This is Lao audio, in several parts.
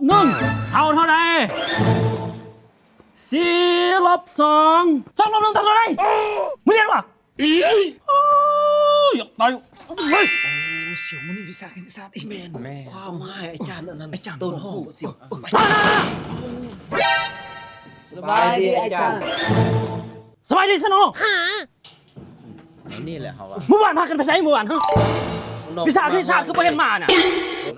ໜຶ່ງ ເທົ່າເທົ່າໃດ? ສີ່ລົບສອງ ສອງລົບໜຶ່ງເທົ່າເທົ່າໃດ? ມຶງຮຽນຫວາ? ໂອ້ຍ ຢາກຕາຍ ເຮີ້ຍ ໂອ້ ສຽວ ມື້ນີ້ວິຊາຄະນິດສາດອີກ ແມ່ນ ແມ່ນ ຄວາມໝາຍອາຈານອັນນັ້ນ ອາຈານ ຕົ້ນຫອມ ເອີ ເອີ ສະບາຍດີອາຈານ ສະບາຍດີຊະເນາະ ອັນນີ້ແຫຼະເຮົາວ່າ ມື້ວານພາກັນໄປໃສມື້ວານ? ຫຶ ວິຊາຄະນິດສາດຄືບໍ່ເຫັນມານະ?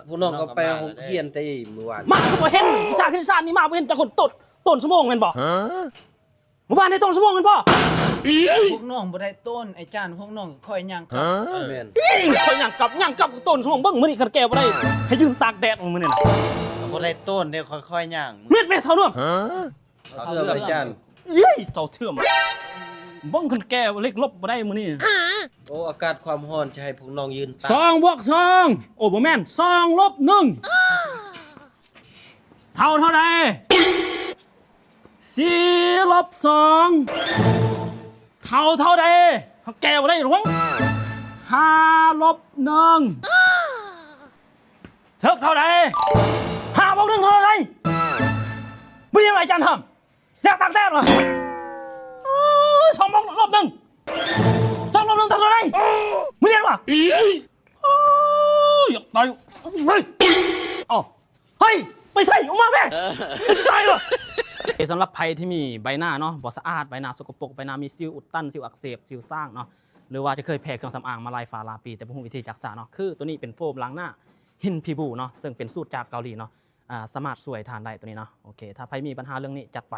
ພວກນ້ອງກໍໄປໂຮງຮຽນແຕ່ມື້ວານ ມາຄືບໍ່ເຫັນ ວິຊາຄະນິດສາດນີ້ມາບໍ່ເຫັນຈັກຄົນ ໂຕນ ໂຕນຊົ່ວໂມງແມ່ນບໍ່? ຫຶ ມື້ວານນີ້ໂຕນຊົ່ວໂມງແມ່ນບໍ່? ພວກນ້ອງບໍ່ໄດ້ໂຕນອາຈານ ພວກນ້ອງຄ່ອຍຍ່າງກັບ ຫື ແມ່ນ ອີ ຂ້ອຍຍ່າງກັບ ຍ່າງກັບກໍໂຕນຊົ່ວໂມງ ເບິ່ງມື້ນີ້ຄັນແກ້ບໍ່ໄດ້ ໃຫ້ຢືນຕາກແດດມື້ນີ້ນະ ກໍບໍ່ໄດ້ໂຕນເດ້ ຄ່ອຍໆຍ່າງ ແມ່ນ ແມ່ນ ເຖົ້າເນາະ ຫື ເຖົ້າເທື່ອມອາຈານ ອີ ເຖົ້າເທື່ອມ ເບິ່ງຄັນແກ້ເລກລົບບໍ່ໄດ້ມື້ນີ້ ໂອ້ ອາກາດຄວາມຮ້ອນຈະໃຫ້ພວກນ້ອງຢືນຕາກ ສອງບວກສອງ ໂອ້ ບໍ່ແມ່ນ ສອງລົບໜຶ່ງ ເທົ່າເທົ່າໃດ? ສີ່ລົບສອງ ເທົ່າເທົ່າໃດ? ເທົ່າແກ່ບໍ່ໄດ້ຫຼວງ ຫ້າລົບໜຶ່ງ ເຖິກເທົ່າໃດ? ຫ້າບວກໜຶ່ງເທົ່າໃດ? ບໍ່ຮຽນອາຈານຫ້າມ ຢາກຕາກແດດຫວາ? ສອງບວກລົບໜຶ່ງ ສອງລົບໜຶ່ງເທົ່າໃດ? ບໍ່ຮຽນຫວາ? ໂອ້ຍ ຢາກຕາຍ ເຮີ້ຍ ເອົ້າ ເຮີ້ຍ ໄປໃສ ອອກມາແມ້ ເອີ ຕາຍເລີຍ. ເອີ ສຳລັບໃຜທີ່ມີໃບໜ້າເນາະ ບໍ່ສະອາດ ໃບໜ້າສົກກະປົກ ໃບໜ້າມີສິວອຸດຕັນ ສິວອັກເສບ ສິວສ້າງເນາະ ຫຼືວ່າຈະເຄີຍແພ້ເຄື່ອງສຳອາງມາຫຼາຍຝາຫຼາຍປີ ແຕ່ບໍ່ຮູ້ວິທີຈັກສາເນາະ ຄືໂຕນີ້ເປັນໂຟມລ້າງໜ້າຫິນພີບູເນາະ ເຊິ່ງເປັນສູດຈາກເກົາຫຼີເນາະ ອາ ສາມາດຊ່ວຍທ່ານໄດ້ໂຕນີ້ເນາະ. ໂອເຄ ຖ້າໃຜມີບັນຫາເລື່ອງນີ້ ຈັດໄປ.